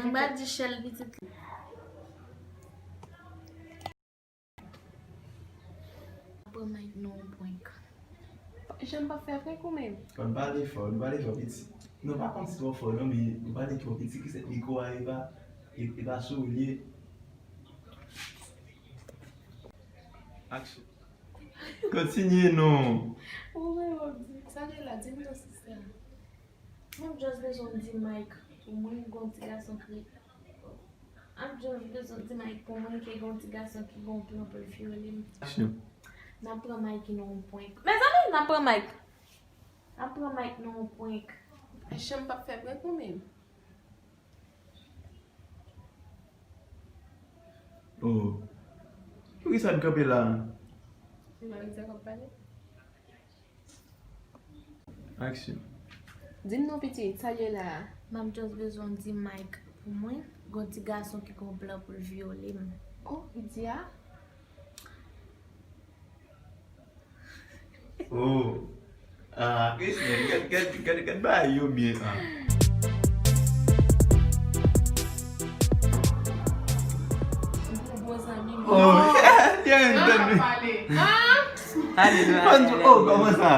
M pral di Shell pitit. Pran Mike nan yon prank. Janm p ap fè prank ou menm? Fò n pale fò, n pale fò piti. Non, pa kòmsi twò fò non, men nou pale twò piti, ki se mikwo a e pa, e, e pa sou ou l ye. Action. Kontinye non. Ou menm w ap di, sa gen la, di m non sista. M ap just bezwen w di Mike pou mwen gon ti gason ki, m ap just bezwen w di Mike pou mwen ke gon ti gason ki gon plan pou l vyole m. Action. N ap pran Mike nan yon prank. Mezanmi, n ap pran Mike. N ap pran Mike nan yon prank. Action, m p ap fè prank ou menm. Oh. Poukisa n kanpe la? Se pa Ritza k ap pale? Action. Di m non pitit, sa l ye la a? M ap just bezwen w di Mike pou mwen, gon ti gason ki gon plan pou l vyole m. Oh, Vidya? Oh. Ah, Christine, gad, gad, gad, gad bagay yo byen, ah. Bon zanmi m. Oh, yeah, yeah, yeah. Ale, ale, ale. Oh, kòman sa?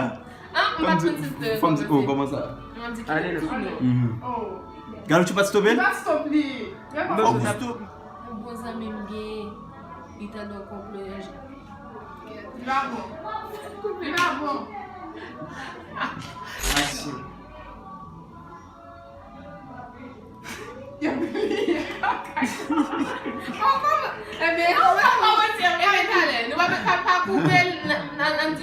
Ah, m pa t konn si se te. Fò m di, oh, kòman sa? M ap di ki tou non. Mhm. Oh. Gad ou pa t stope l? M pa t stop li. Fòk ou stop. Yon bon zanmi m gen, li tande yon konplo yon jan. Li pa bon. Li pa bon. Action. Yo bliye. Ebyen, nou pa kòmanse, ebyen, talè. Nou pa, pa, pa koupe l nan, nan, nan di.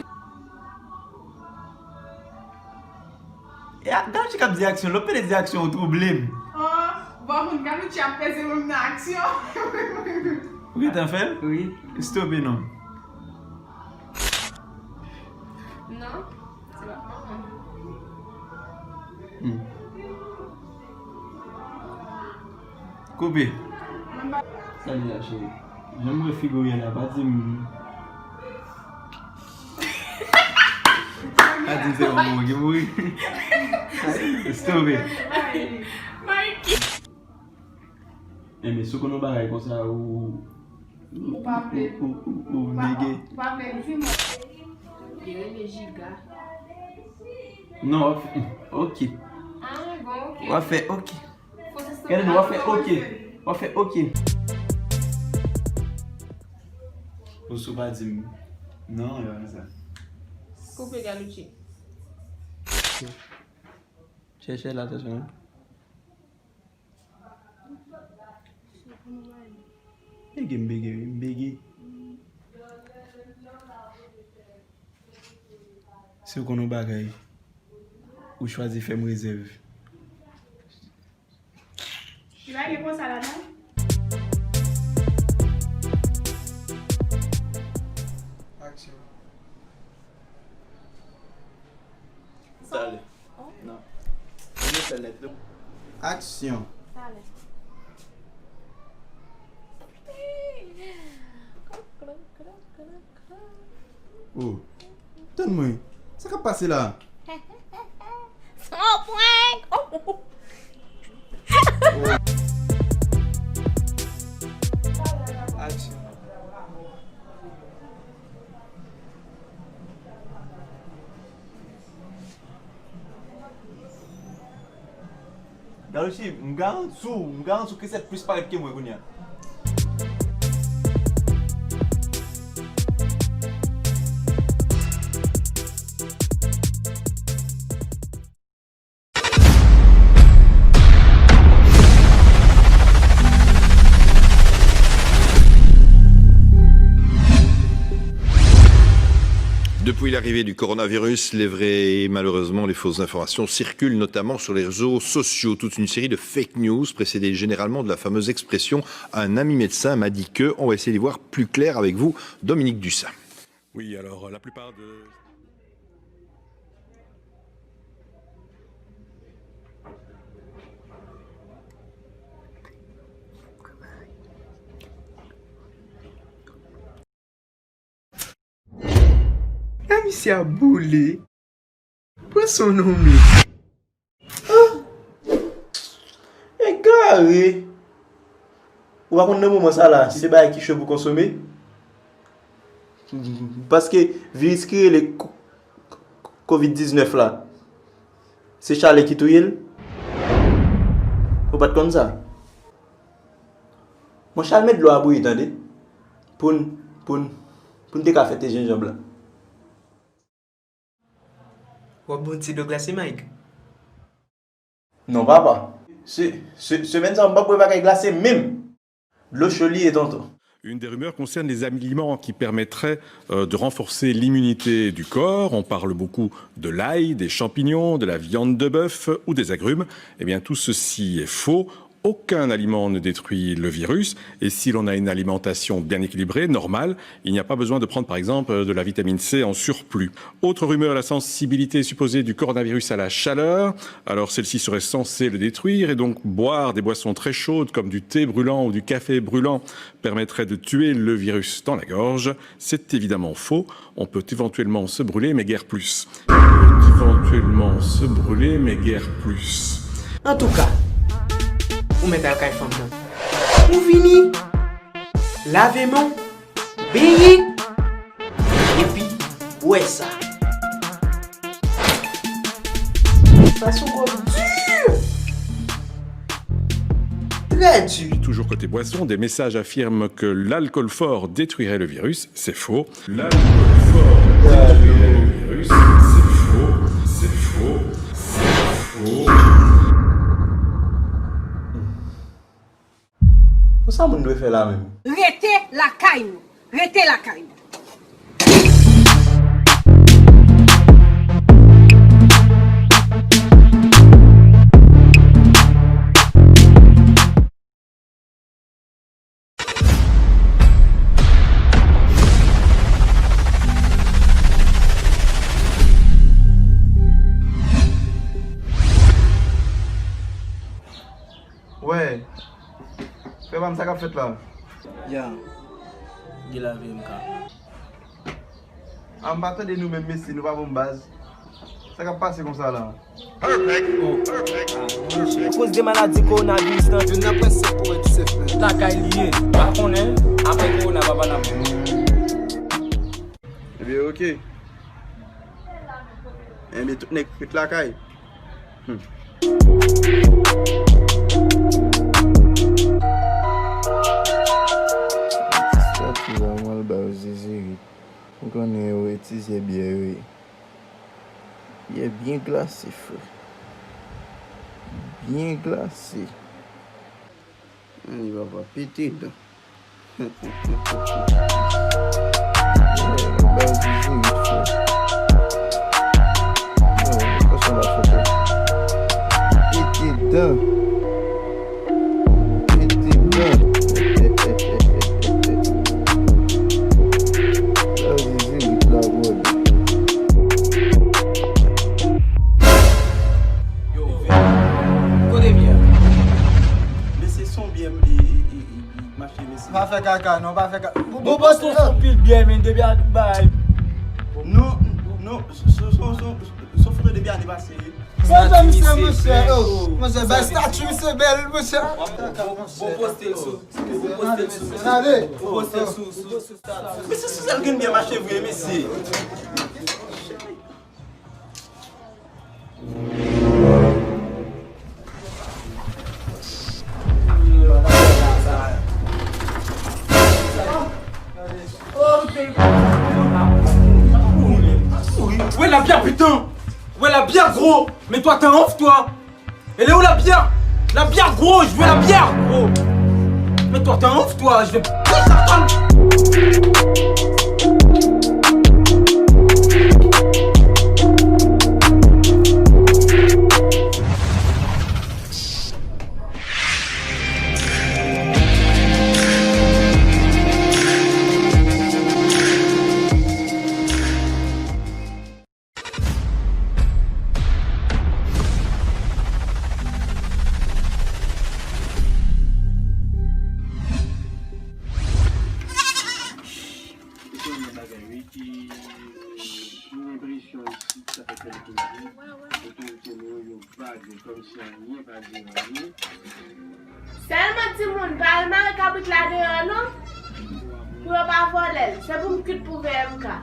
Ah, Galouchi k ap di aksyon, lòt pede di aksyon, ou twouble m. Oh, bon, moun Galouchi ap peze moun nan aksyon. Ou gentan fè l? Wi. Stop it non. Non, se pa mwen. Hmm. Koupe. Sa li la, cheri? Jan m wè figi w ye la, pa di m. Pa di m se yon moun ki mouri. Stop it. Mikey. Enben, si w konn yon bagay konsa, ou, ou pa vle, ou, ou, ou, ou pa, bege. Ou pa vle di mwen. Li rele Jiga. Non, w ap fè, ok. Ah, bon, ok. W ap fè ok. Gade, w ap fè ok. W ap fè ok. Ou sou pa di m non, yo, sa. Koupe Galouchi. Chèche l, atansyon. Bege, m bege, wi, m bege. Si w konn yon bagay, ou chwazi fè m rezèv. Li pa gen konsa la, non? Aksyon. Talè. Non. Mwen fè nèt tou. Aksyon. Talè. Oh. Tann mwen. Sa k ap pase la? Se yon prank. Aksyon. Galouchi, m garanti w, m garanti w ke se plis parèt ke mwen kounye a. Depuis l'arrivée du coronavirus, les vraies et malheureusement les fausses informations circulent notamment sur les réseaux sociaux. Toute une série de fake news précédées généralement de la fameuse expression « Un ami médecin m'a dit que ». On va essayer d'y voir plus clair avec vous, Dominique Dussin. Oui, alors, la plupart de Ah, misye ap boule. Pran son non, men. Ah! Egare! Ou pa konn nan moman sa la, se bagay ki cho pou konsome. Paske viris ki rele ko-, ko-, kovid diznèf la, se chalè ki touye l. Ou pa t konn sa? Monchè, al met dlo a bouyi, tande. Pou n, pou n, pou n te ka fè te jenjanm lan. W ap bon ti dlo glase, Mike? Non, papa. Se, se, semèn sa, m p ap bwè bagay glase menm. Dlo cho li ye, tonton. Une des rumeurs concerne les aliments qui permettraient, euh, de renforcer l'immunité du corps. On parle beaucoup de l'ail, des champignons, de la viande de bœuf ou des agrumes. Eh bien, tout ceci est faux. Aucun aliment ne détruit le virus. Et si l'on a une alimentation bien équilibrée, normale, il n'y a pas besoin de prendre, par exemple, de la vitamine C en surplus. Autre rumeur, la sensibilité supposée du coronavirus à la chaleur. Alors, celle-ci serait censée le détruire et donc boire des boissons très chaudes comme du thé brûlant ou du café brûlant permettrait de tuer le virus dans la gorge. C'est évidemment faux. On peut éventuellement se brûler, mais guère plus. On peut éventuellement se brûler, mais guère plus. Antouka, ou mèt al kay fanm nan. Ou vini, lave men w, benyen, epi bwè sa. Sa sou kò di. Trè di. Toujours côté boisson, des messages affirment que l'alcool fort détruirait le virus. C'est faux. L'alcool fort détruirait le virus. C'est faux. C'est faux. C'est faux. Bon, sa moun dwe fè la menm? Rete lakay nou. Rete lakay nou. Sa k ap fèt la? Ya. Gen lavi M K. A, m pa tande nou menm, mesye, nou pa ban m baz. Sa k ap pase konsa la? Akoz de maladi kowonaviris lan, youn nan prensip pou redu sefle lakay li ye. Pa konnen, apre kowona, papa n ap bon. Ebyen, oke. Ebyen, tout nèg ret lakay. Hmm. Sa ki la, mwen al ba yo zizirit. Ou konnen yo etize byè yo ye. Byè byen glase, frè. Byen glase. Ann, papa, pete dan. Pete dan. Pete dan. Sa yo di zirit la, brother. Yo, vin. Kote byè? Mesye, se yon byè, e, e, e, e, mache, mesye. Pa fè kaka, non, pa fè kaka. Bon, bon, bon, bon, pil byè, men, depi a bay. Non, non, se, se, se, se, se foto depi ane pase, wi. Bon, bon, misye, monchè, oh, monchè, bay stati, misye bèl, monchè. Bon, poste l sou. Ou poste l sou, mesye. Ou poste l sou, sou, sou stati. Mesye, si sa l gen byen mache vre, mesye. Wè la bya, putain. Wè la bya, gro. Mais toi, t'es un ouf, toi. Elle est où la bière? La bière, gros, je veux la bière, gros. Mais toi, t'es un ouf, toi, je vais péter ta gueule. Gen yon bagay, wi, ki gen enpresyon isit, sa fè kè l tou di, otorite nou yo, yo vag, kòmsi anyen pa di anyen. Sèlman timoun, pa al mare kabrit la deyò non, pou yo pa vòlè l. Se pou m kwit pou veye M K.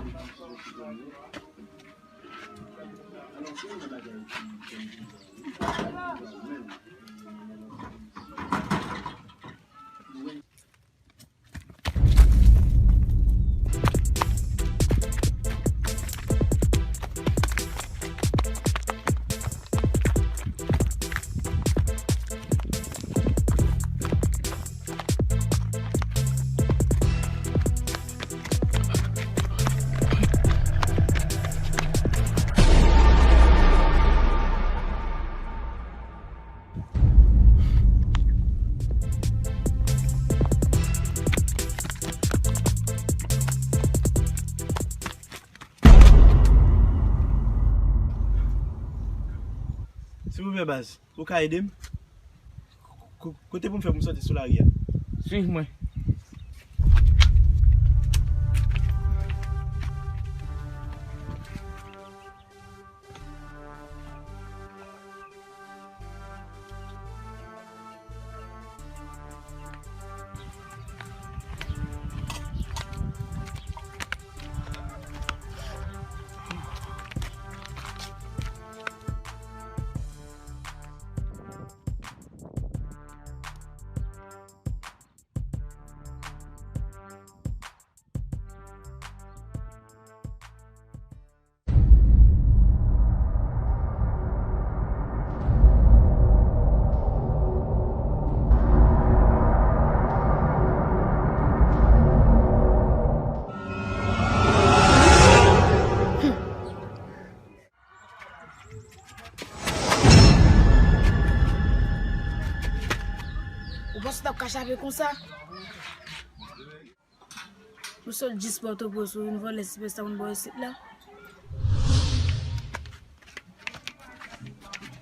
Silvouplè, baz, ou ka ede m? Ko-, kote pou m fè pou m soti sou lari a? Swiv mwen. Ou panse w t ap ka chape konsa? Ou sot jis Pòtoprens, ou vin vòlè Sipèsta moun bò isit la.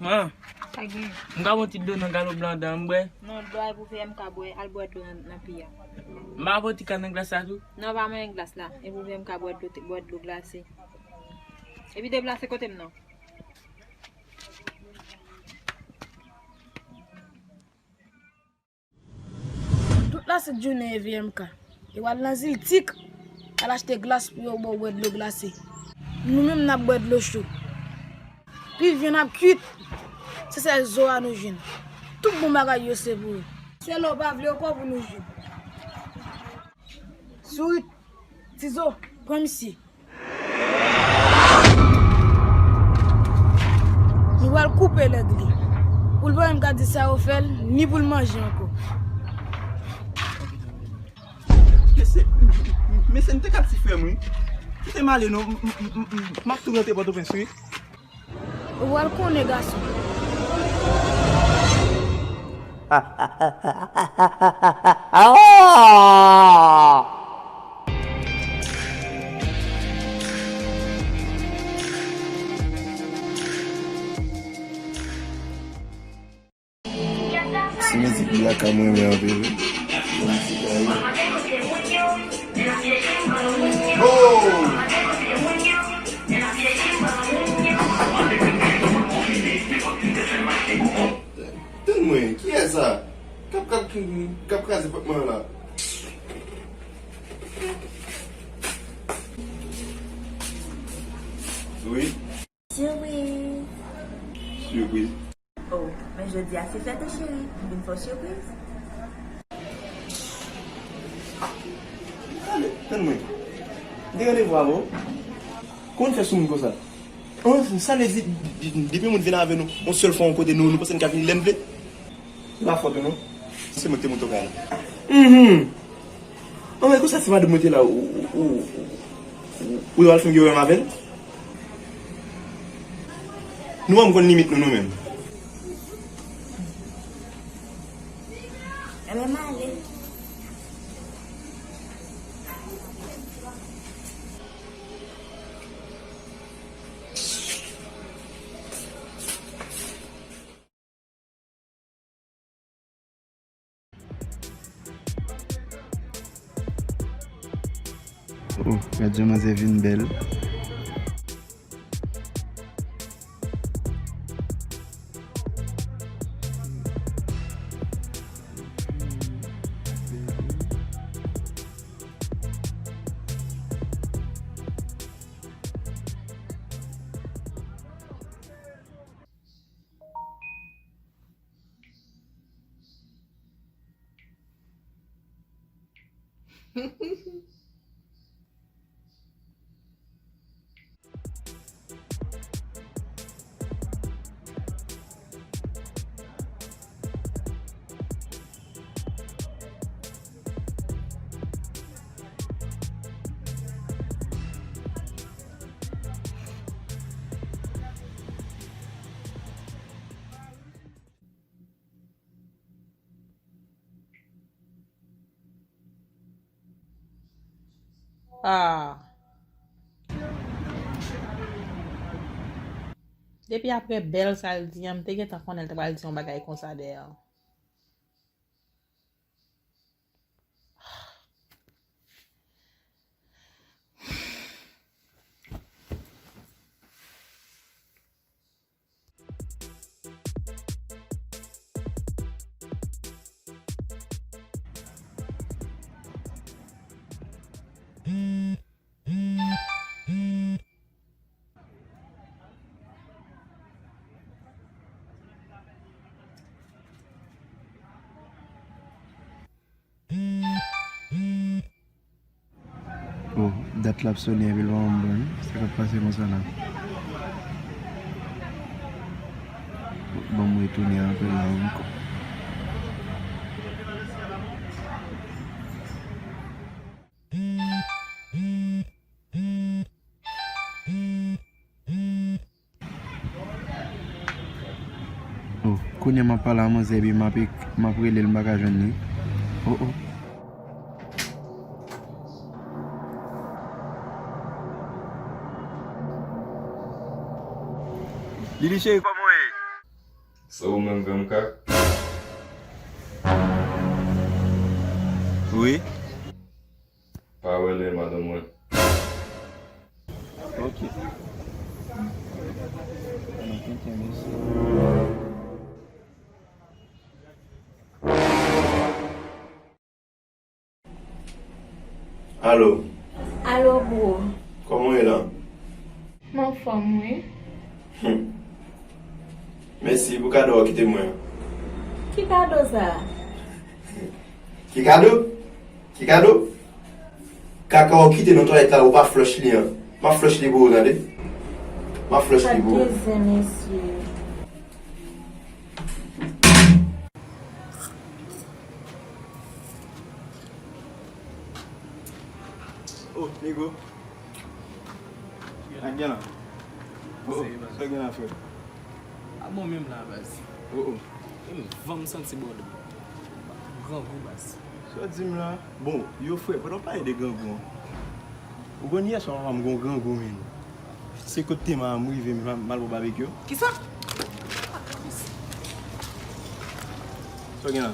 Ah, Pa gen. M ka pran ti dlo nan galo blan dan m bwè? Non, dlo a e pou V M K bwè. Al bwè dlo nan, nan pi a. M pa pran ti kàn nan glas la tou? Non, pa manyen glas la. E pou V M K bwè dlo, bwè dlo glase. Epi deplase kote m nan. Tout lasit jounen e V M K. Yo al nan Ziltik, al achte glas pou yo ba w bwè dlo glase. Nou menm n ap bwè dlo cho. Pi vyann ap kuit, se sèl zo a nou jwenn. Tout bon bagay yo se pou yo. Se lè w pa vle yo kò pou nou jwenn. Sourit, Tizo, pran misye. Nou pral koupe lèg li. Pou l pa menm ka di sa yo fè l, ni pou l manje ankò. Mesye, mesye, m te ka ti frè m, wi. Kite m ale non, m, m, m, m, m ap tou rete Pòtoprens, wi. Ou pral konnen, gason. Ti mizik blaka mwen renmen anpil wi. Oh! Tann mwen, kiyès sa? K ap, k ap, k ap kraze pòt mwen an la. Wi. Sipriz. Sipriz. Oh, men jodi a se fèt ou cheri, m vin fè w sipriz. Ale, tann mwen. M te randevou avè w. Kòman w fè sou moun konsa? An, sa vle di, di, depi moun vin avè nou, yon sèl fwa yon kote nou, nou panse n ka vini lè n vle? Se pa fòt ou non. Se mwen ki te monte w kay la. Mhm. Anmwey, konsa se madanm mwen te la, ou, ou, ou, ou, ou al fè yon geyòm avè l? Nou pa konn limit nou, nou menm. Enben, m ale. Oh, gad jan manzè vin bèl. Ah. Depi apre bèl sa l di an, m te gentan konnen l t pral di yon bagay konsa dèyè. Oh, dat la ap sonnen epi l pa konn ban. Sa k ap pase konsa la? Ban m retounen apre la ankò. Oh, kounye a m ap pale a manzè epi m ap ek-, m ap rele l, m pa ka jwenn li. Oh, oh. Lili cheri, kòman w ye? Ou menm V M K? Wi. Pa rele madanm mwen. Ok. Ann tenten, mesye. Alo. Alo, bro. Kòman w ye la? M anfòm, wi. Hmm. Mèsi pou kado w kite mwen an. Ki kado sa? Ki kado? Ki kado? Kaka w kite nan twalèt la, ou pa flòch li an. M ap flòch li pou ou, tande? M ap flòch li pou ou. Sa t gen zen, mesye. Oh, nego. Ak gen la. Oh, oh, sa gen la, frè? A bon menm la, baz. Oh, oh. E m van m santi bò dlo. Grangou, baz. Sa w di m la? Bon, yo, frè, pandan w pale de grangou an, ou konn yè swa papa m gon grangou, men. Se kote ma m rive, m al pou babekyou. Kisa? Sa w gen la?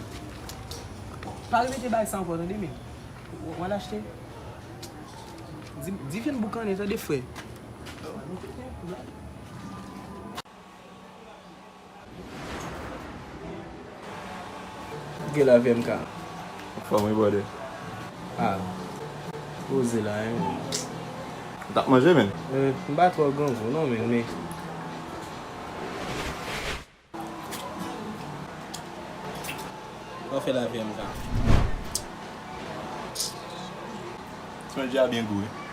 Pa repete bagay sa ankò, tande, men. W, w al achte. Di, di vin boukannen, tande, frè. Gen la V M K. Anfòm wi, brother. Ah. Poze la, hein. Ou t ap manje, men? Euh, m pa twò grangou, non, men, men. Ou fè la V M K. Ti manje a byen gou, wi.